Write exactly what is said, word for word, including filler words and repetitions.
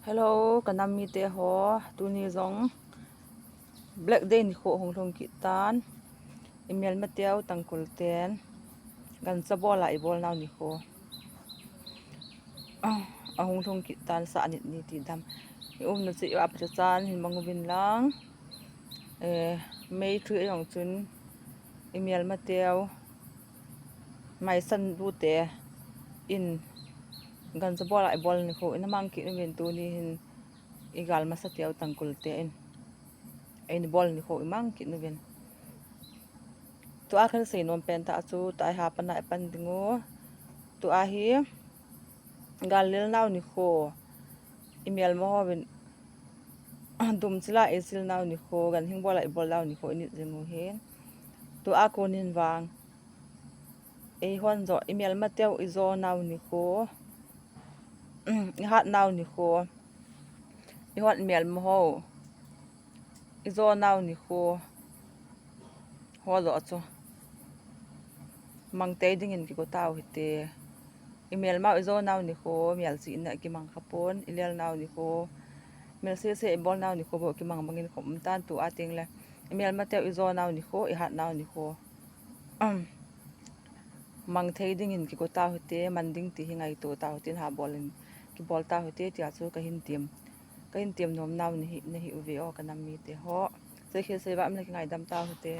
Hello, ka nam mite ho, tuni jong Black Day nikho hung lhung kit tan, i melmateu Tangkhul ten gancha bol a i bol nau nikho ahung lhung kit tan, sa nit ni ti dam. I umna chu i va pha chan hin mang uvin lang. Eh, May three a jong chun i melmateu maisan dute in gancha bol a i bol nikho i na mang kit uvin, tuni hin i gal masateu Tangkhul te in ei na bol nikho i mang kit uvin. Tua khan sei nom pen tah chu, tua hi ha pan a i pan ding u. Tua hi gal lel nau nikho, i melma hovin dum chila ei chil nau nikho, ganhing bol a i bol nau nikho i nit jing u hin. Tua kon in vang, eihon jo i melmateu i jo nau nikho, i hat nau nikho, eihon melma ho i jo nau nikho ho jo chu mang thei dingin kigo tau hite. I melmau i jo nau nikho, mel chihna kimang kha pon, i lel nau nikho, mel sese i bol nau nikho bou kimang mangin khom um tan. Tua teng le i melmateu i jo nau nikho, i hat nau nikho mang thei dingin kigo tau hite, man ding ti hi ngaito tau hite, ha bol in kibol tau hite, tia chu ka hin tem, ka hin tem nom nau nahi, nahi uve o ka nam mite ho. Sei khel sei va um le kingaidam tau hite.